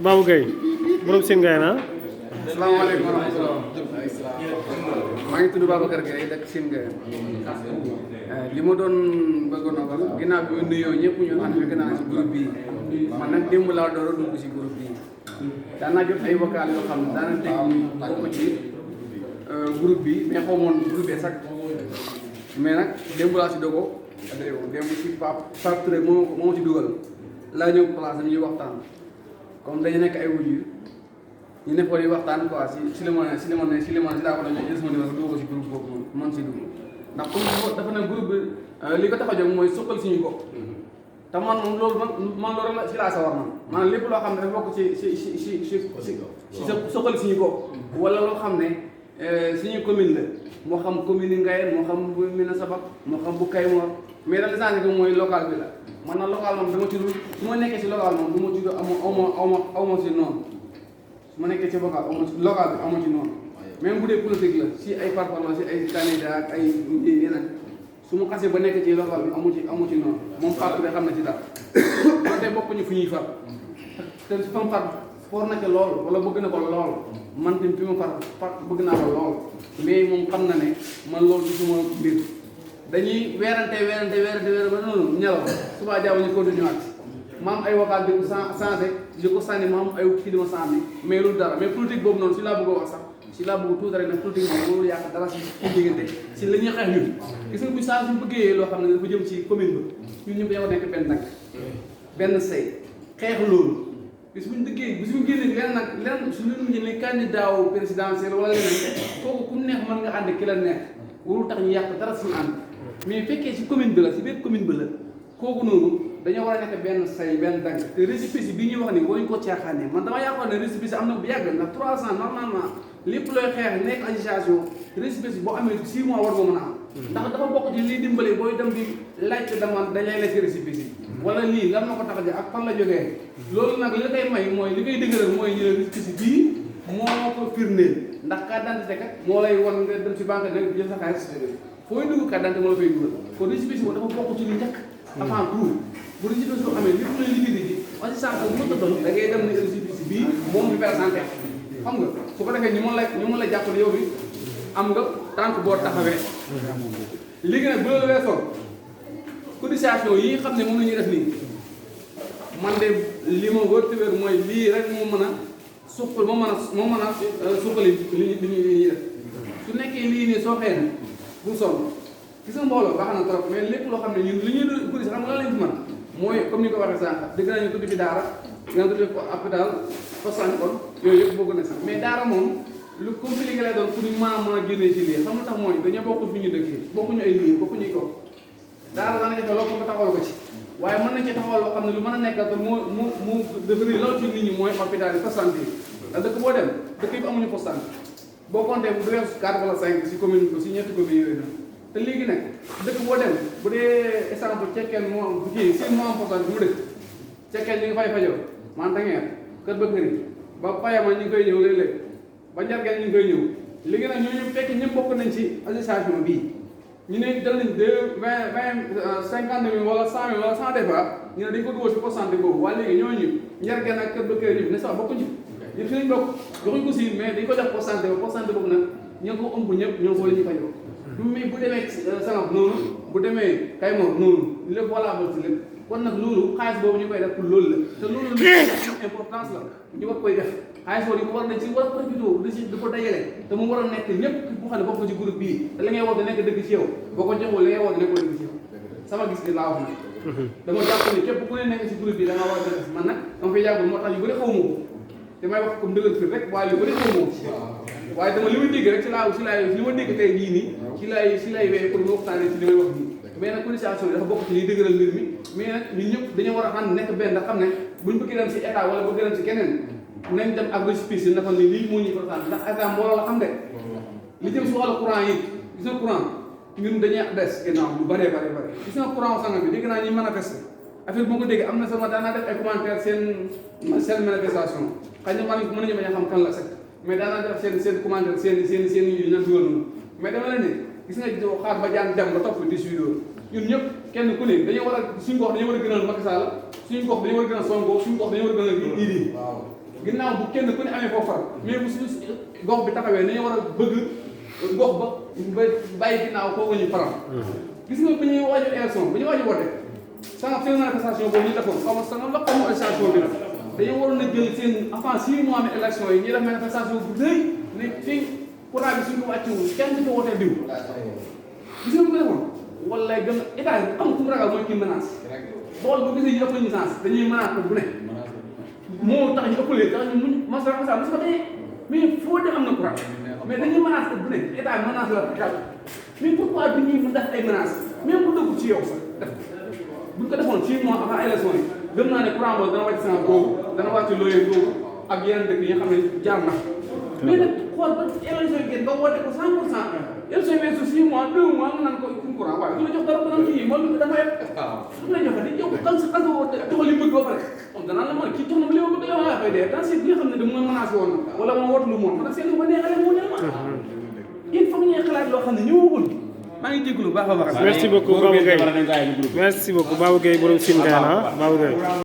Babou Gueye borom Sine Gaye na. asalaamaaleykum wa rahmatulah. maa ngi tudd Babacar Gueye dëkk Sine Gaye. li ma doon bëggoon a wax ginnaaw bi ma nuyoo ñëpp ñu ànd fekk naa si groupe bii man nag démb laa door a dugg si groupe bii daanaa jot ay vocal yoo xam ne daana dégg ñu bokk ci groupe bi mais xaw moon groupe bi sax mais nag démb laa si dogo démb si Pape Touré moo ci dugal laa ñëw place am ñuy waxtaan comme dañu nekk ay wujur ñu ne ko di waxtaan quoi si li ma ne si daa ko dañoo jël sama numéro dugg ko si groupe boobu noonu man si dugg ndax comme dafa ne groupe bi li ko tax a jóg mooy suqal suñu bopp te man moom loolu man loolu la si laa sawar man maanaam lépp loo xam ne dafa bokk si suqal suñu bopp wala loo xam ne suñu commune la moo xam commune yi Ngaye moo xam bu Mina Sabak moo xam bu Kaymoor mais daal l'essentiel bi mooy local bi la man na local moom dama tudd su ma nekkee si local moom du ma tudd aw ma si noonu su ma nekkee ci vocal local bi amu ci noonu même bu dee politique la si ay parparloo si ay candidat ak ay yeneen su ma xasee ba nekk ci local bi amu ci noonu moom Pape Touré xam na ci dara loolu tey bokkuñu fu ñuy far te su ma far foor na ca lool wala bëgg na ko lool man tamit fi ma far bëgg naa ko lool mais moom xam na ne man loolu du suma mbir dañuy weerante ba noonu ñelaw subaa jaaw ñu continué waat maam ay vocal di ko changé di ko sànni ma am ay kii di ma sànni mais loolu dara mais politique boobu noonu si laa bëgg a wax sax si laa bëgg tuuti rek nag politique moom loolu yàq dara si diggante si la ñuy xeex ñun gis nga bu saa suñu bëggee loo xam ne dafa jëm ci commune ba ñun ñëpp dañoo nekk benn nag benn say xeex loolu bis buñu dëggee bis buñu génnee leneen suñu mujj ne candidat présidentiel wala leneen kooku ku neex mën nga ànd ki la neex warul tax ñu yàq dara suñu ànd mais fekkee si commune bi la si biir commune bi la kooku noonu dañoo war a nekk benn say benn dagg te récépissé bii ñuy wax ni boo ñu ko caaxaanee man dama yaakaar ne récépissé am na bu yàgg ndax 3 ans normalement lépp looy xeex nekk association récépissé boo amee 6 mois war nga mën a am ndax dafa bokk ci liy dimbale booy dem di laajte demande dañ lay laaj récépissé wala lii lan ma ko tax a jox ak fan la jógee loolu nag li koy may mooy li koy dëgëral mooy ñu ne récépissé bii moo ko firndeel ndax carte d'identité kat moo lay wan nga dem si banque nga jël sa xaalis fooy dugg carte d'identité moo la fay dugal kon récépissé boobu dafa bokk ci li njëkk avant tout bu récépissé boo amee lépp looy liggéey ji assistance bu mënta doon da ngay dem ne récépissé bii moom ñu présenté xam nga su ko defee ñu mën la jàppale yow bi am nga tànk boo taxawee léegi nag bu loolu weesoo cotisation yi xam ne moom la ñuy def nii man de li ma wër te wér mooy lii rek moo mën a suqali li ñuy def su nekkee lii nii soo xëy na bu sonn gis nga mbooloo baax na trop mais lépp loo xam ne ñun li ñuy cotisé xam nga lan lañ fi mën mooy comme ni ko waxee sànq dëgg nañu tudd fi daara nga tudd ko hôpital posan kon yooyu yëpp bëgg na sax mais daara moom lu compliqué lay doon pour ñu mën a génnee ci lii xam nga tax mooy dañoo bokkul fi ñu dëkkee bokkuñu ay lii bokkuñuy ko daara dana jafe loo ko taxawal ko ci waaye mën na ci taxawal loo xam ne lu mën a nekkal te mu devenir loolu ci nit ñi mooy hôpital yi poste santé ndax dëkk boo dem dëkk yi amuñu poste santé boo compté bu dee 4 wala 5 si commune bi si ñetti commune yooyu noonu te léegi nag dëkk boo dem bu dee exemple cekkeen moo am bu kii si moo am poste santé bu mu dëkk cekkeen ñu ngi fay fajoo Mantanguère kër ba kër ba Payama ñu ngi koy ñëw léeg-léeg ba Njargeen ñu ngi koy ñëw léegi nag ñooñu fekk ñëpp bokk nañ ci association bii ñu ne dal nañ 50 000 wala 100 000 wala 100 départ ñu ne dañ ko dugal si poste santé boobu waaye léegi ñooñu Njargeen ak kër ba kër yi ne sax bokkuñu ñun fi lañ bokk joxuñ ko si mais dañ ko def poste santé boobu nag ñoo ko ëmb ñëpp ñoo ko la ñuy fajoo mais bu demee Sanokh noonu bu demee Kaymoor noonu lépp wala ba si lépp kon nag loolu xaalis boobu ñu koy def pour loolu la te loolu lu importance la ñu war koy def xaalis boobu ñu war nañ ci war a profité di ko dajale te mu war a nekk ñëpp bu xam ne bokk ci groupe bii te li ngay wax da nekk dëgg ci yow boo ko joxul li ngay wax da nekk dëgg ci yow sama gis gi laa wax nag dama jàpp ne képp ku ne nekk ci groupe bi da nga war a def man nag dama fay yàggul moo tax yu bëri xaw ma ko damay wax comme dëgër fir rek waaye yu bëri xaw ma ko waaye dama li ma dégg rek li ma dégg tey jii nii ci lay wee pour ñu waxtaanee ci li may wax nii mais nag cotisation bi dafa bokk ci liy dëgëral mbir mi mais nag ñun ñëpp dañoo war a ànd nekk benn ndax xam ne buñ bëgg dem ci état wala bëgg dem ci keneen nañ dem ak récépissé na xam ne lii moo ñuy présenté ndax état mbooloo la xam de li jëm si wàllu courant yi gis nga courant ñun dañuy des ginnaaw lu bëree gis nga courant sanga bi dégg naa ñuy manifester affaire boo ko déggee am na sama daanaa def ay commentaire seen manifestation xëy na mën nañu bañ a xam kan la sax mais daanaa def seen commentaire seen yu ñu dugal noonu mais dama la ne gis nga xaar ba jaan dem ba topp 18 heures ñun ñëpp kenn ku ne dañoo war a suñu ko wax dañoo war a gënal Macky Sall suñu gox dañu war a gën a Sonko suñu gox dañu war a gën a Idi ginnaaw bu kenn ku ne amee foofu faral mais bu suñu gox bi taxawee dañu war a bëgg gox ba bàyyi ginnaaw kooku ñu faral gis nga bu ñuy waaj élection bu ñuy waaj wote sànq seen manifestation boobu ñu defoon xaw ma sànq la xaw ma manifestation bi la dañu waroon a jël seen avant 6 mois de élection yi ñu def manifestation bu rëy ne fii courant bi suñu ko wàccewul kenn du ko wotee diw gis nga bu ko defoon wala gën a état yi am ku mu ragal mooy kii menace bool bu gisee ñu ëpp ñu chance dañuy menace bu ne moo tax ñu ëppalee tax ñu muñ masa mos ko dee mais foo dem am na courant mais dañuy menace bu ne état bi menace la dal mais pourquoi du ñuy def ay menaces même bu dëggu ci yow sax def buñ ko defoon 6 mois avant élection yi gëm naa ne courant boobu dana wàcc sama boobu dana wàcc looyee boobu ak yeneen dëkk yi nga xam ne jaar na mais nag xool ba élection yi génn nga woote ko 100% élection yi weesu 6 mois 2 mois nga naan ko suñu courant waaye du la jox dara ba naan kii moom dafa yëpp su la joxe di yow kan sa kan sa jox li bëgg ba pare kon danaan la mooy kii jox na ma li ma bëgg la waa koy dee dans ce bi nga xam ne dama menacé woon wala ma woote lu moom man seen ba neexale moo ne ma il faut ñuy xalaat loo xam ne ñëwagul maa ngi jégalu baax a baax merci beaucoup Babou Gueye merci beaucoup Babou Gueye borom Sine Gayana Babou Gueye